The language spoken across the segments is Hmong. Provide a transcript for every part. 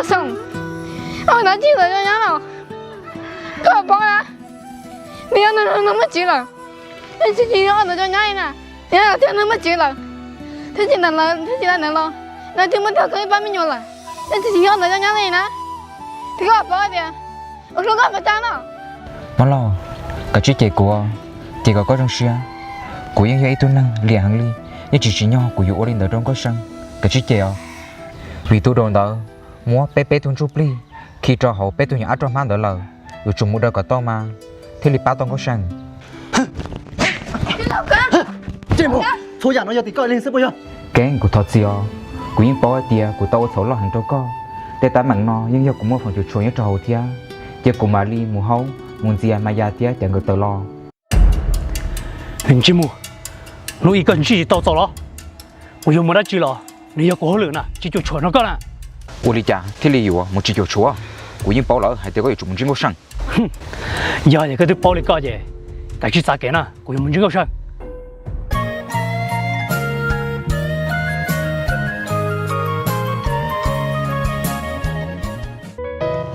Xoo, ua dab tsi ntawd rau nyab no? Koj paub na, nws yog neeg muaj txiv lawm, nws tsis tsis yog ua ntawd rau nyab li na. Nyab yog thiab neeg muaj txiv lawm, thiab tsis ntawd lawm thiab tsis tau ntawd los nws twb muaj tag koj ib pab me nyuam lawm, nws tsis tsis yog ua ntawd rau nyab li na. Thiab koj paub tias kuv hlub koj mas tag no. Mab Lauj, kav tsij cem kuv, ces kom koj zoo siab. Kuv yeej yog ib tug neeg liam heev li, yeej tsis tsim nyog kuv yuav ua li ntawd rau Nkauj See. Kav tsij cem os. Vim tus daus ntawd muab peb peb tug ntsuj plig khi rau hauv peb tug nyuam ab roj hmab ntawd lawm, yuav tsum mus daws kom tau mas thiaj li pab tau Nkauj See. Txhua yam no yog tim koj ib leeg xwb puas yog? Keeb, kuv thov txim os. Kuv yeej paub hais tias kuv tau ua txhaum loj heev rau koj. Tej teeb meem no yeej yog kuv muaj feem cuam tshuam nyob rau hauv thiab. Cia kuv mam li mus haub mus ntxias Maya thiab cov nkawd tawm los. Ntsej muag, hnub ib koj ntsij tsis tau txaus los? Kuv yuav mus dab tsi los nws yog kuv hauj lwm na, tsis cuam tshuam rau koj na. Ua li cas thiaj li yuav mus tsis cuam tshuam? Kuv yeej paub lawm hais tias koj yuav tsum mus ntsib Nkauj See. Yog tias koj twb paub li koj ces kav tsij txav kev na, kuv yuav mus ntsib Nkauj See.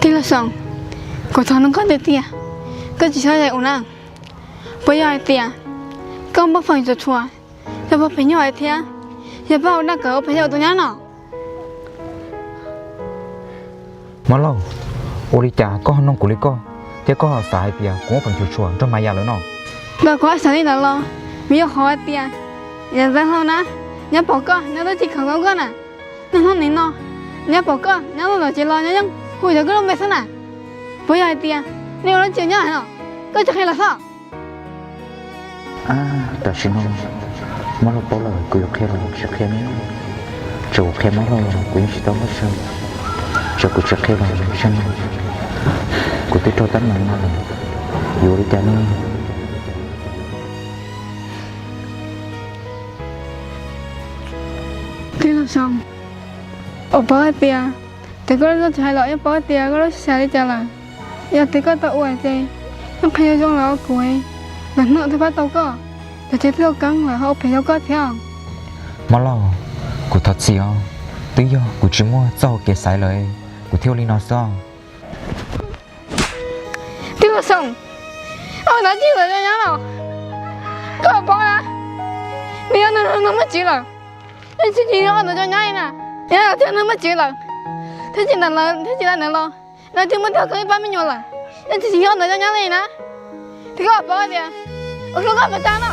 Tij laug Xoo, kuv thov nug koj tiag tiag, koj tsis txhob zais ua na. Puas yog hais tias koj muaj feem cuam tshuam rau pog Phem Nyuj Vais thiab yog pab ua dab kav ua phem rau tus nyab no? Mab Lauj, ua li cas koj ho nug kuv li koj, thiab koj ho xav hais tias kuv muaj feem cuam tshuam nrog Maya lawm no? Ntawm kuv haj xav li ntawd los vim yog qhov hais tias yav ntxwv hlau na, nyab pom koj nyab twb tsis khawm nkaus koj na. Niaj hnub nim no nyab pom koj nyab lub zos tsev los nyab yeej hu cov koj lub npe xwb na. Puas yog hais tias nej ua dab tsi nyob no, koj tsis qhia los xwb? Tam sim no Mab Lauj paub lawm, kuv yuav qhia los tsis qhia ne? Txawm kuv qhia Mab Lauj los kuv yeej tsis tau Nkauj See. Txawm kuv tsis qhia los Nkauj See, kuv twb raug teeb meem no lawm, yuav ua li cas ne? Tij laug Xoo, kuv paub hais tias tes koj lub siab tsis hais los yeej paub tias koj lub siab xav li cas lawm. Yog tias koj tau ua ces yeej qhia zoo zoo los rau kuv, lwm hnub thiaj pab tau koj, cov tsev twb tau keeb lawm ho ua phem rau koj thiab. Mab Lauj, kuv thov txim os, twb yog kuv tsis muaj txoj hau kev xaiv lawm, kuv thiaj ua li no xwb. Tij laug Xoo, ua dab tsi ntawd rau nyab no? Koj paub na, nws yog neeg muaj txiv lawm, nws tsis tsis yog ua ntawd rau nyab li na. Nyab yog thiab neeg muaj txiv lawm, thiab tsis ntawd lawm thiab tsis tau ntawd los nws twb muaj tag koj ib pab me nyuam lawm, nws tsis tsis yog ua ntawd rau nyab li na. Thiab koj paub tias kuv hlub koj mas tag no.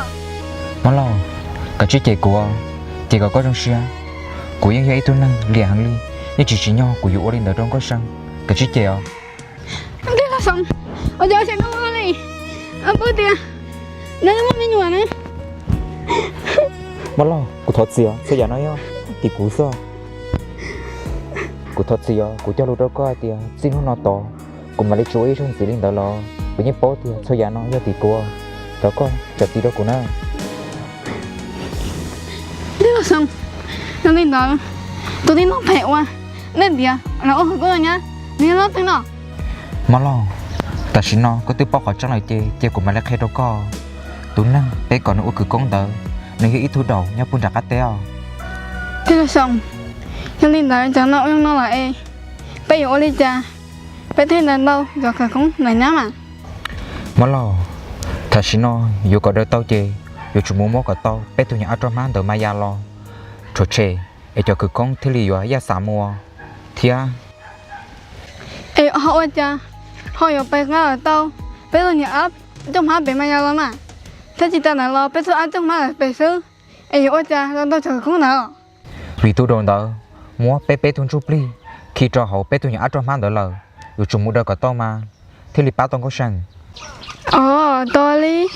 Mab Lauj, kav tsij cem kuv, ces kom koj zoo siab. Kuv yeej yog ib tug neeg liam heev li, yeej tsis tsim nyog kuv yuav ua li ntawd rau Nkauj See. Kav tsij cem os. Tij laug Xoo, ua cas ua tsis tau li? Paub tias nws muaj me nyuam na. Mab Lauj, kuv thov txim os, txhua yam no yog tim kuv xwb. Kuv thov txim os, kuv cog lus rau koj hais tias txij hnub no tod kuv mam li tsis ua ib zaug ntxiv li ntawd los. Kuv yeej paub tias txhua yam no yog tim kuv, thov koj zam txim rau kuv na. Tij laug Xoo, yog li ntawd tus tib neeg phem uas nej ntiav los ua khawv koob rau nyab, nws yog leej twg no? Mab Lauj, tam sim no koj twb paub qhov tseeb lawm ces cia kuv mam li qhia rau koj. Tus neeg peb kom nws ua khawv koob ntawd, nws yog ib tug daus nyob puag nram qab teb os. Tij laug Xoo, yog li ntawd tsam no ua zoo no lawm es peb yuav ua li cas peb thiaj daws tau cov khawv koob ntawm nyab mas? Mab Lauj, tam sim no yuav kom daws tau ces yuav tsum mus muab kom tau peb tug nyuam ab roj hmab ntawm Maya los rhuav tshem es cov khawv koob thiaj li yuav yaj xav mus thiab. Es ho ua cas ho yuav pais nqa tau peb tug nyuam ab roj hmab pem Maya los mas? Thiab tsis tas ntawd los peb tug ab roj hmab pem xwb es yuav ua cas daws tau cov khawv koob ntawd? Vim tus daus ntawd muab peb peb tug ntsuj plig khi rau hauv peb tug nyuam ab roj hmab ntawd lawm, yuav tsum mus daws kom tau mas thiaj li pab tau Nkauj See. Os, tos li,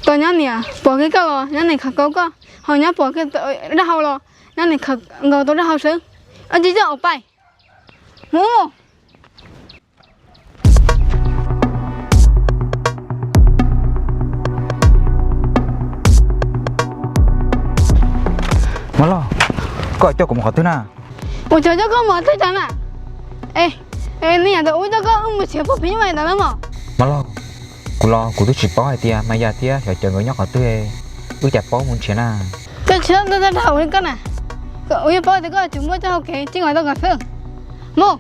tos nyab niam pom kiag koj los nyab niam khawm nkaus koj, ho nyab pom kiag dab hau los nyab niam khawm nkaus tau dab hau xwb. Ua tsis txog ua pais mus. Mab Lauj, koj coj kuv mus qhov twg na? Ua cas coj koj mus qhov twg cas na? Es, nej yam ntawd ua coj koj wb mus nrhiav pog Phim Nyuj Vais ntawd lawm mog. Mab Lauj, kuv los kuv twb tsis paub hais tias Maya thiab xyov cov nkawd nyob qhov twg, wb cas paub mus nrhiav na. Koj tsis txhob dag ua li koj na, kuv yeej paub tias koj tsuas muaj txoj hau kev tsis nqa tau nkawd xwb. Mus.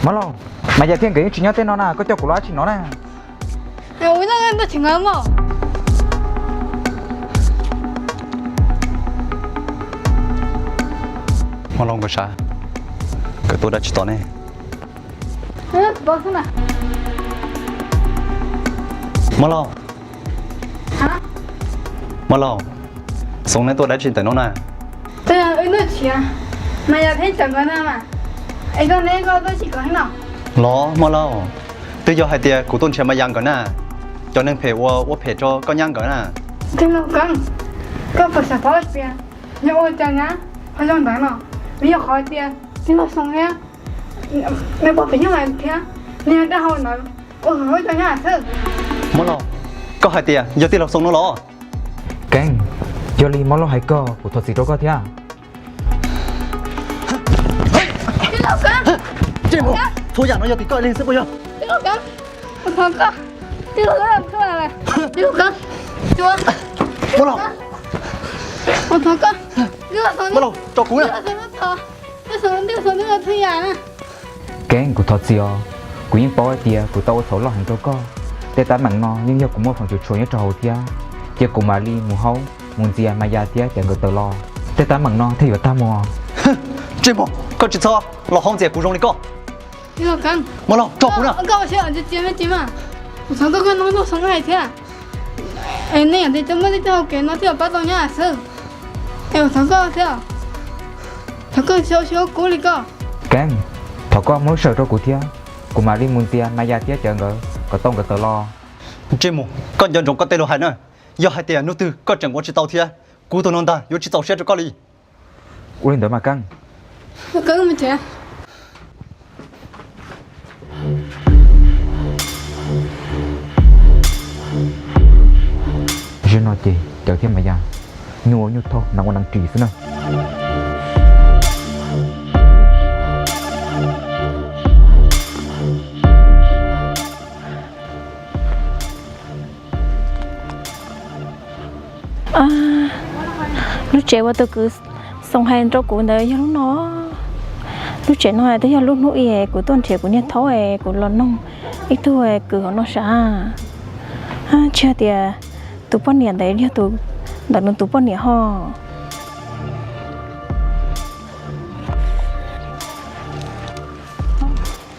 Hmo Lauj, Mas Yas thiab nkawd yeej tsis nyob tej no na, koj coj kuv los dab tsi no na? Ua no tuaj tsis nkawd mog. Hmo Lauj, nkawd sav, nkawd tuaj dab tsi tos ne? Hmo Lauj, Hmo Lauj, Xoo neb tuaj dab tsi ntawm no na? Mas Yas thiab cov nkawd na mas, es koj neb koj tuaj tsis kom no? Los Hmo Lauj, twb yog hais tias kuv tuaj nrhiav Mas Yas nkawd na, cov neeg phem uas ua phem rau koj nyab nkawd na. Tij laug Keeb, koj puas xav paub tias yog ua cas nyab ho zoo ntawd no? Vim yog qhov tias tij laug Xoo thiab nws pog pem nyob lawm thiab, nws yog dab hau ntawd ua hauj lwm cov nyab xwb. Hmo Lauj, koj hais tias yog tij laug Xoo no los? Keeb, yog li Hmo Lauj hais koj, kuv thov txim rau koj thiab. Txhua yam no yog tim koj li xwb puas yog? Tij laug Keeb, kuv thov koj, tij laug Keeb, tij laug Keeb, Hmo Lauj, kuv thov koj, tij laug Xoo, Hmo Lauj, tso kuv na. Keeb, kuv thov txim os, kuv yeej paub hais tias kuv tau ua txhaum loj heev rau koj. Tej teeb meem no yeej yog kuv muaj feem tshuam tshuam nyob rau hauv thiab, ces kuv mam li mus haub mus ntxias Mas Yas thiab cov nkawd tawm los, tej teeb meem no thiaj yuav tag mus. Ntsej muag, koj tsis txhob los haub ntxias kuv zoo li koj. Hmo Lauj, tso kuv na. Kuv thov koj, nej yam ntawd cov muaj tej hau kev no thiaj pab tau nyab xwb. Es kuv thov koj thiab, thov koj tsis ua siab ua kub li koj. Keeb, thov koj muab lub sij hawm rau kuv thiab, kuv mam li mus ntxias Mas Yas thiab cov nkawd kom tau nkawd tawm los. Ntsej muag, koj nco ntsoov koj tej lus hais na. Yog hais tias hnub twg koj tseem ua tsis tau thiab, kuv tus no ntag yuav tsis txaus siab rau koj li. Ua li ntawd mas Keeb. Zaum no ces Cawv thiab Mas Yas nyuaj ua nyuaj thaug, hnav ua hnav ris xwb na. Lub tsev uas tus kwv Xoo hais rau kuv ntawd yog lub no. Lub tsev no twb yog lub hnub ib kuv tuaj nrhiav kuv niag thaub es kuv los noog ib tug kwv hauv no sav. Tsis hais tias tus poj niam ntawd yog tus, ntawm nws tus poj niam ho.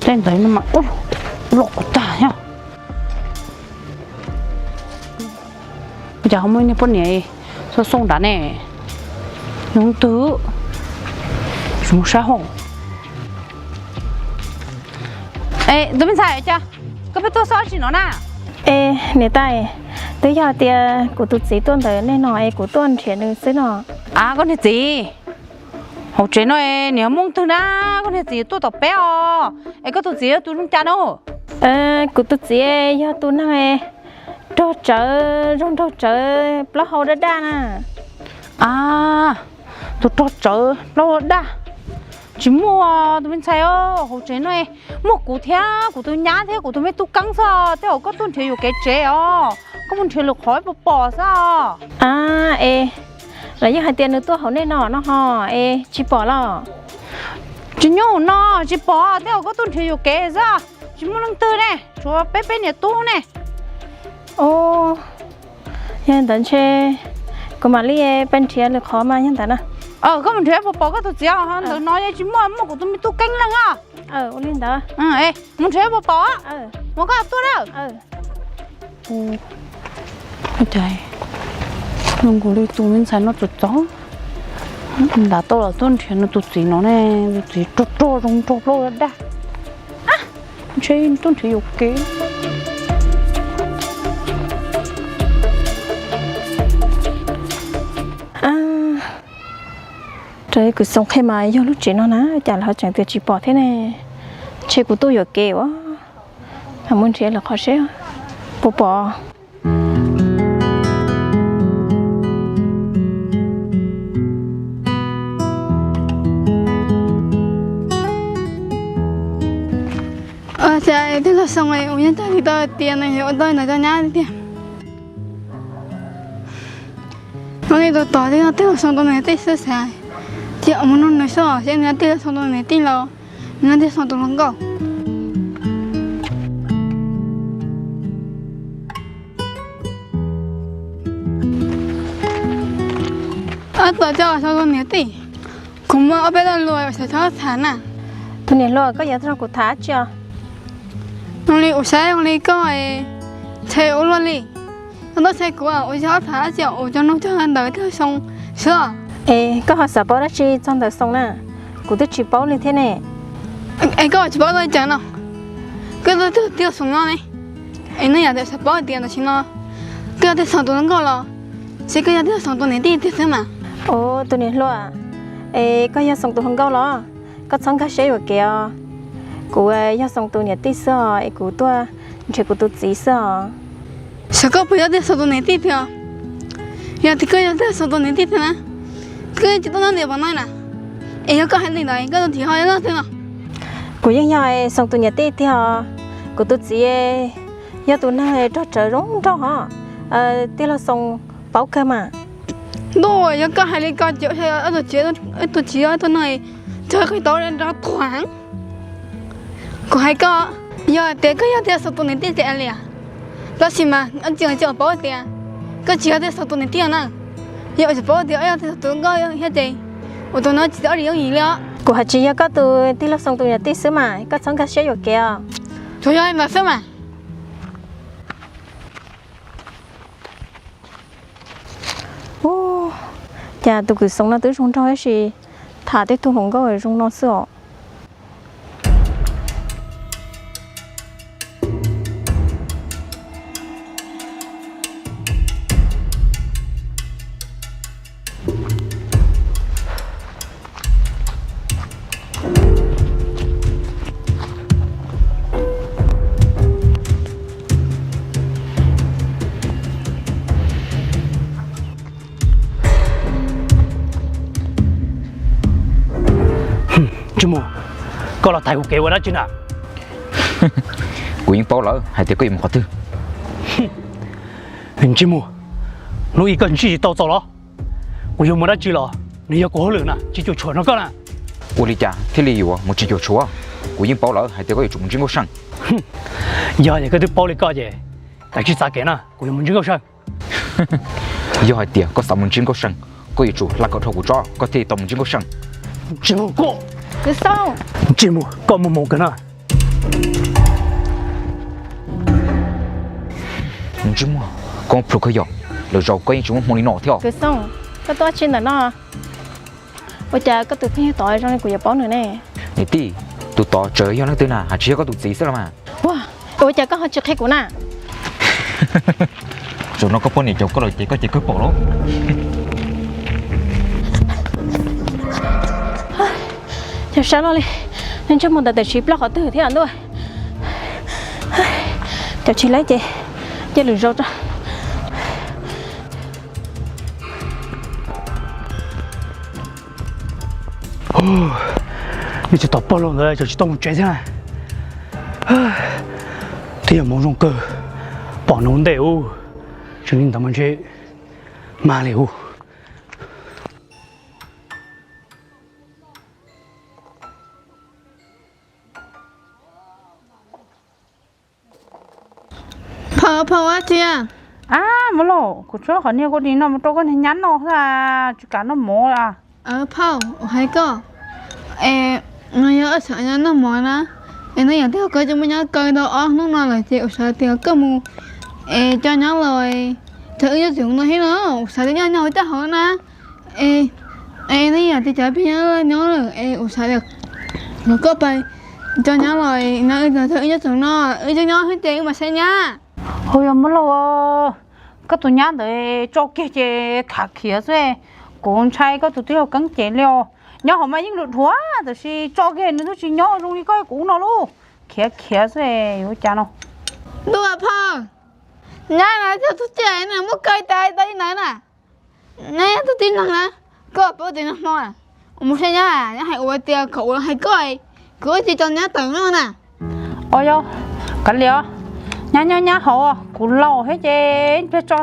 Tej ntawd no mas ub, loj tag yog. Cas ho muaj ib niag poj niam xauj xauj nrad ne? Nws twg? Tsis mus saib hauj. Es tus me ntxhais, cas koj pheej tuaj xauj tsi no na? Es niam tais, twb yog tias kuv tus txiv tuaj ntawm nej no es kuv tuaj nrhiav nws xwb no. A, koj niag txiv, hauv tsev no niam muaj twg na? Koj niag txiv tuaj tom peb os. Es koj tus txiv yog tus zoo cas no? Kuv tus txiv yog tus neeg rog tsawv, zoo nraug tsawv, plaub hau daj daj na. A, tus rog tsawv plaub hau daj. Tsis muaj, tus me ntxhais os, hauv tsev no muaj kuv thiab kuv tus nyab thiab kuv tus me tub Keeb xwb, tej zaum koj tuaj nrhiav yuam kev tsev os, koj mus nrhiav lwm qhov puas pom xwb. A, es los yog hais tias nws tuaj hauv nej no no ho, es tsis pom los? Tsis nyob hauv no, tsis pom, tej zaum koj tuaj nrhiav yuam kev xwb, tsis muaj leej twg ne, tshuav peb peb niam tub ne. Yog li ntawd ntshe kuv mam li pais nrhiav lwm qhov mas yog ntawd na. Koj mus nrhiav puas pom koj tus txiv, ho ntawm no yeej tsis muaj, muaj kuv tus me tub Keeb leej os. Ua li ntawd. Mus nrhiav puas pom, mus koj tuaj na. Cas zoo nkaus li tus me ntxhais no txom txom, nram tau los tuaj nrhiav nws tus txiv no ne, tus txiv rog rog zoo nraug plaub daj. Ntshe tuaj nrhiav yuam kev. Raws li kuv xoo qhia mas yog lub tsev no na, cas lawv ho tseem tias tsis pom thiab ne? Ntshe kuv tuaj yuam kev ua, mus nrhiav lwm qhov seb puas pom. Ua cas tij laug Xoo ua nyob tag li tau tias nws yuav ua tau ntawd rau nyab tiag. Hnub no tus tod twb yog tij laug Xoo tus niam tij xwb xav, cia mus nug nws xwb os, seb nws yog tij laug Xoo tus niam tij los nws yog tij laug Xoo tus hluas nkauj. Ob tug coj los sau tus niam tij, kuv muaj ob peb lo lus xav txhob tham na. Tus niam hluas, koj yuav nrog kuv tham dab tsi os? Zoo li kuv saib zoo li koj ntshai ua luaj li. Koj tuaj saib kuv ua yog txhob tham dab tsi, ua cov nug cov ntawv thiaj xoo xwb. Es koj ho xav paub dab tsi txog ntawv xoo na? Kuv twb tsis paub li thiab ne. Es koj tsis paub li cas no? Koj twb tij laug Xoom no ne. Es nej yog tias xav paub tias tam sim no koj yog tij laug Xoom tus hluas nkauj los, seb koj yog tij laug Xoom tus niam tij tiag xwb mas. Ua tus niam hluas, es koj yog Xoom tus hluas nkauj los? Koj txhob nkag siab yuam kev os. Kuv yog Xoom tus niam tij xwb os, es kuv tuaj nrhiav kuv tus txiv xwb os. Xyov koj puas yog tij laug Xoom tus niam tij tiag. Yog tias koj yog tij laug Xoom tus niam tij tiag na, koj tsis tuaj nyob ntiav pem no na. Es yog koj hais li ntawd, koj tus txiv ho yog leej twg no? Kuv yeej yog Xoom tus niam tij tiag os. Kuv tus txiv yog tus neeg rog rawv zoo nraug hos. Tij laug Xoom paub kawg mas. Ntuj, yog koj hais li ko ces ua tus txiv, tus txiv yog tus neeg rog qis tau nrov thuam heev. Kuv hais koj, yog tias koj yog tij laug Xoom tus niam tij ces ua li, tab sis mas tsis tsis paub tias koj tsis yog tij laug Xoom tus niam tij na. Yog ua tsis paub tias yog tij laug Xoom tus nkauj thiab ces ua tus no tsis tau ob ris yooj yim li os. Kuv hais tsis yog koj tus tij laug Xoom tus niam tij xwb mas, koj txhob nkag siab yuam kev os. Tsuas yog li ntawd xwb mas. Ub, cas tus kwv Xoom no twb zoo nraug tab sis tham tej tug hluas nkauj zoo no xwb os. Ntsej muag, koj los thaiv kuv kev ua dab tsi na? Kuv yeej paub lawm hais tias koj yuav mus qhov twg. Ntsej muag, hnub ib koj ntsij tsis tau txaus los? Kuv yuav mus dab tsi los nws yog kuv hauj lwm na, tsis cuam tshuam rau koj na. Ua li cas thiaj li yuav mus tsis cuam tshuam? Kuv yeej paub lawm hais tias koj yuav tsum mus ntsib Nkauj See. Yog tias koj twb paub li koj ces kav tsij txav kev na, kuv yuav mus ntsib Nkauj See. Yog hais tias koj xav mus ntsib Nkauj See, koj yuav tsum hla kom dhau kuv tsob koj thiaj li tau mus ntsib Nkauj See. Ntsej muag, koj mus mus kawg na. Ntsej muag, koj plhus kawg yom, lwm zaus koj yeej tsis muaj hmoo li no thiab. Kwv Xoo, koj tuaj tsi ntawm no? Ua cas koj tus phooj ywg tod zoo li kuv yuav paub nws ne? Niam tij, tus tod tseem yog leej twg na, hais tsis yog koj tus txiv xwb los mas. Ua, ua cas koj ho tsis qhia kuv na? Zaum no koj poj niam caum koj lawm ces koj ces kawg pom lauj. Cas sab loj li, ntsej muag ntawd tam sim ploj qhov twg thiab ntuj. Cov tsis laib ces cia lwm zaus tso. Nws tsis tau pog laug ntawd tseem tsis tau mus tsev thiab na. Twb yog hmoov zoo kawg pom nws ua ntej ub, tseem li ntawd mas ntshe mag li ub. Phauj, phauj, ua dab tsi? Ab, Muab Lauj, kuv tshuab qhov niag kua dis no mus rau koj niag nyab noj xwb, tsis kam noj mov. Phauj, hais koj, es no yog koj xav noj mov na, es no yog tias koj tsis muaj nyab kaw tau ob hnub no lawm ces kuv xav tias koj mus es coj nyab los, cov wb nyob tsev no thiab no, kuv xav tias nyob nyob ua caj hauv na. Es, es no yog tias cov peb nyab nyob lawm es kuv xav tias kom koj pais coj nyab los na, wb nyob tsev no, wb tsis nyob xwb ces wb mam saib nyab. Hu yog Muab Lauj, koj tus nyab ntawd tso kiag ces khav khiav xwb, kuv ntshai koj tus tij laug Keeb Cev li os. Nyob hauv mas yeej dhuav dhuav tab sis tso kiag nws twb tsis nyob zoo li koj kuv no lauj, khiav khiav xwb yuav ua cas no. Ntuj, phauj, nyab na yog tus tsev na muab kaw tas tau ib ntawd na. Neb yog tus tib neeg na, koj paub tias nag hmo mus saib nyab, nyab hais ua tias kom ua hais koj, kuv tsis tso nyab tawm no na. Os yog, kav liam os, nyab nyob nyab hauv, kuv laus thiab ces pliag tso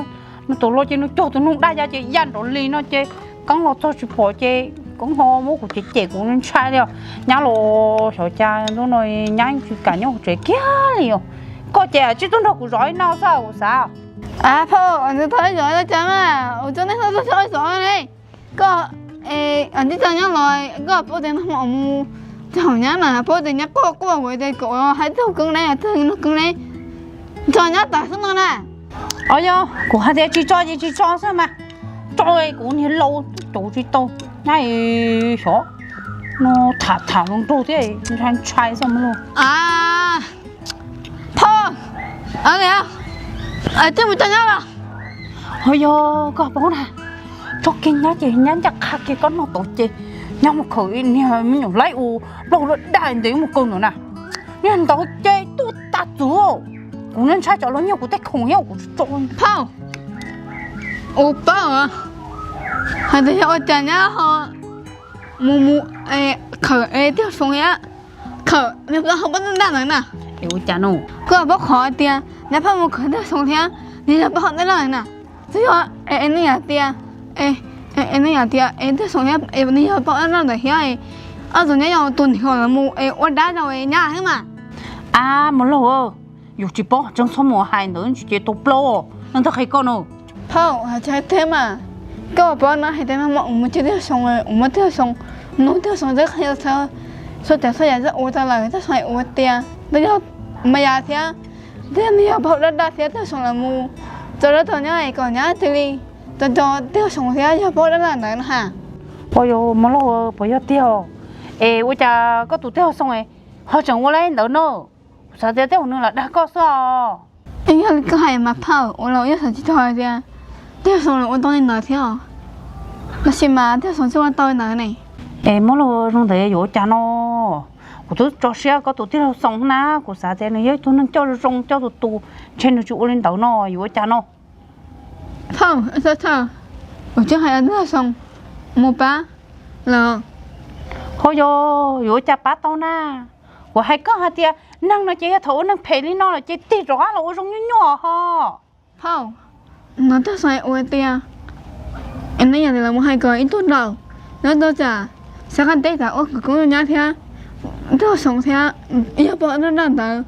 nws tus laus ces nws cog tus noog daj ya ces ya nrov li no ces Keeb los txog tsis pom ces Keeb ho muab kuv cem cem kuv ntshai li os. Nyab los xyov cas ntu no nyab tsis kam nyob hauv tsev kiag li os. Koj ces tsib tug nrog kuv zov ib no xwb kuv xav. Phauj, nws tau ib zov cas mas, ua cas nej tau tau ib zov ne? Koj, es tib txog nyob los koj paub tias nag hmo mus txog hauv nyab na, paub tias nyab quaj quaj ua tias kom hais txog koob ne, txog no koob ne, txog nyab tas xwb no na. Os, yog kuv hais tias tsis tso ces tsis tso xwb mas, tso kuv niag laus caum tsis tau, nyab xyov no tham tham hluas nraug thiab ntshai ntshai xwb mas lauj. Phauj, twb mus tso nyab los. Ho yog koj paub na, tso kiag nyab ces nyab ncaj qha kiag koj noj tau ces nyab mus khawm niag me nyuam laib ua plaub hau daj ntev mus kaw ntawd na. Niag ntawd ces tuaj tas txuv, kuv ntshai tsam los nyiag kuv tej khoom thiab kuv tso. Phauj, ua paub hais tias yog ua cas nyab ho mus mus khawm es tiag soos thiab, khawm niag plaub hau daj daj ntawd na. Es ua cas no? Koj paub qhov tias nyab phauj mus khawm tiag soos thiab, nws yog plaub hau daj daj ntawd na. Txawm yog es nej yam tias, es nej yam tias es tiag soos thiab es nws yog plaub hau daj daj ntawd thiab, ob tug nyab yog tus niag lawv mus es ua dab rau nyab xwb mas. Ab, mus laug, yus tsis paub tseeb txhob mus hais ntawd ces tau plaub, neeg twb qhia koj no. Phauj, hais tsis hais tiag mas, koj paub no hais tias nag hmo mus tsis tiag soos, mus tiag soos, nug tiag soos txawj qhia txhawb, txhua tsav txhua yam txawj ua tau lawm, tiag soos ua tias nws yog mas yam thiab, tiag nws yog plaub hau daj daj thiab tiag soos lawv mus tso dab rau nyab es kom nyab cia li tso tso tiag soos thiab yog plaub hau daj daj ntawd na ha. Ua yog mas lauj, puas yog tiag? Es ua cas koj tus tiag soos ho tseem ua li ntawd no? Kuv xav tias tej zaum nws lam dag koj xwb os. Yog li koj hais mas phauj, ua los yeej xav tsis txog hais tias tiag soos los ua tau li ntawd thiab os. Tab sis mas tiag soos tsis ua tau li ntawd ne. Es muab los zoo ntawd yuav ua cas no? Kuv twb tso siab koj tus tij laug Xoo na, kuv xav tias nws yog ib tug neeg coj zoo zoo coj tus tus, ntshe nws tsis ua li ntawd no, yuav ua cas no? Thawj, thawj, kuv twb hais tias tij laug Xoo mus pab lawm. Ho yog yuav ua cas pab tau na? Kuv hais koj hais tias neeg no ces yog thaum ua neeg phem li no lawm ces tig rov qab los ua zoo nyuaj nyuaj ho. Phauj, no tij laug Xoo ua tias, es nej yam li lawv muab hais kom ib tug nraug, nyob rau tsam xav qab teb tas ua kwv koob nyab thiab, tij laug Xoo thiab yog pom noj noj ntawd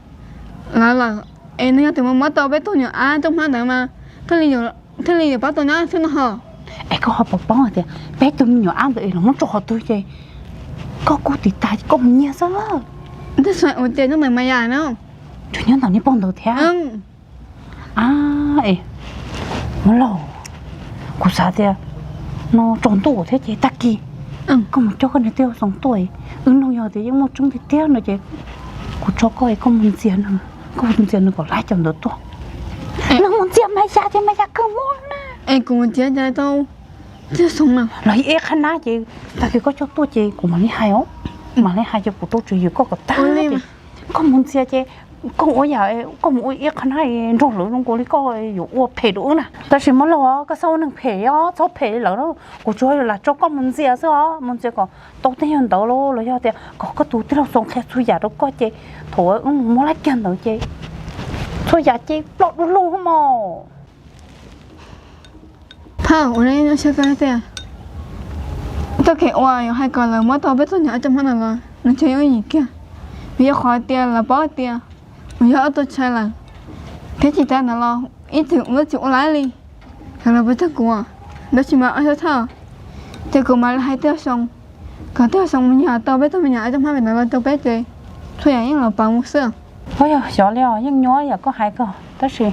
lawv lawm, es nws yog tus muab tau peb tug nyuam ab rooj hmab ntawd mas thiaj li yuav pab tau nyab xwb no ho. Es koj ho puas paub hais tias peb tug me nyuam ab ntawd es los muab tso qhov twg ces koj kuj tiv tas koj mus nyiag xwb. Tij laug Xoo ua tias nyob ntawm Maiv Yaj no. Tsuas nyob ntawm niag pog ntawd thiab. A, es muab laug, kuv xav tias no tsaus ntuj thiab ces tag kis koj mus coj koj niag tij laug Xoo tuaj, wb nug yog tias yeej muaj tseeb tiag tiag no ces kuv tso koj es koj mus ntxias nws, koj mus ntxias nws kom laib cov ntawd tuaj. Nws mus ntxias Maiv Yaj ces Maiv Yaj kawg muab na. Es kuv mus ntxias cas tau tij laug Xoo na? Los ib qhab nab ces tag kis koj coj tuaj ces kuv mam li hais os, mam li hais ces kuv rau tswv yim koj kom tag. Koj mus ntxias ces koj ua yam koj mus ua ib qhab nab nrog lawv zoo nkaus li koj yuav ua phem rau wb na. Tab sis muab laug, koj txhob ua neeg phem os, txhob phem li lawv. Kuv tsuas lam tso koj mus ntxias xwb os, mus ntxias kom tau tej nyuag ntawd los los yog tias kom koj tus tij laug Xoo qhia txhua yam rau koj ces thaum wb mus muab laib kiag ntawd ces txhua yam ces ploj du lug mos. Phauj, ua li no xav tias txoj kev uas yuav hais kom lawv muab tau peb tug nyuam ab rooj hmab ntawd los nws tseem yuav yim kiag, vim yog qhov tias lawv paub tias nws yog ob tug ntxhais lawm, thiab tsis tas ntawd los ib txwm ua tsis ua laib li. Thaum lawv pab tag kuv, tab sis mas ob sab thawj, ces kuv mam li hais tij laug Xoo kom tij laug Xoo mus nyiag tau peb tug me nyuam ab rooj hmab pem ntawd los rau peb ces txhua yam yeej los pav mus xwb. Ua yog xyov li os, yeej nyuaj yam koj hais ko, tab sis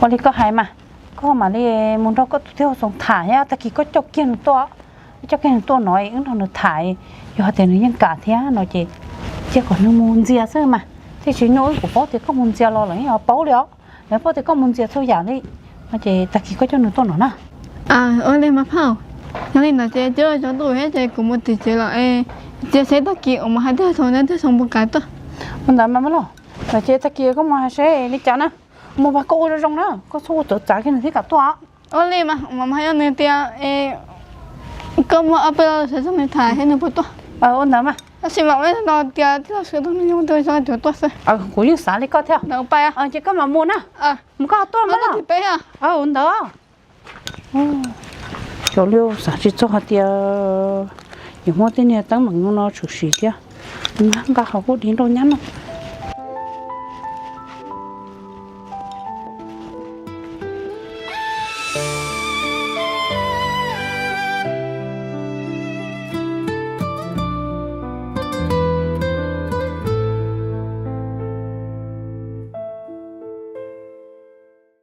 ua li koj hais mas, koj mam li mus nrog koj tus tij laug Xoo tham thiab tag kis koj coj kiag nws tuaj, koj coj kiag nws tuaj no wb nrog nws tham, yog hais tias nws yeej kam thiab no ces cia kom nws mus ntxias xwb mas, thiaj tsis nyuaj. Wb kuv paub tias koj mus ntxias los lawv yeej paub li os, lawv paub tias koj mus ntxias txhua yam li, no ces tag kis koj coj nws tuaj no na. Ua li mas phauj, yog li ntawd ces twb tsaus ntuj thiab ces kuv mus tim tsev lawm es, cia seb tag kis uas mus hais tij laug Xoo, tij laug Xoo puas kam tuaj. Ua ntawd mas muab laug, ces tag kis koj mus hais seb li cas na, mus mas koj ua zoo zoo na, koj txhob ua txawv txav kiag nws thiaj kam tuaj. Ua li mas, mas yog nws tias koj muab ob peb lo sawv txog nws tham seb nws puas tuaj. Ua ntawd mas, tab sis mas ua li no tias tij laug Xoo tus me nyuam tuaj, tuaj xwb. Kuv yeej xav li koj thiab. Ntawd pais, ces koj mam mus na, mus koj tuaj mas. Ua ntawd. Xyov li xav tsis txog hais tias yuav muab tej niag teeb meem no tshwm sim thiab, nqa hauv kuj dig nrauj nyab no.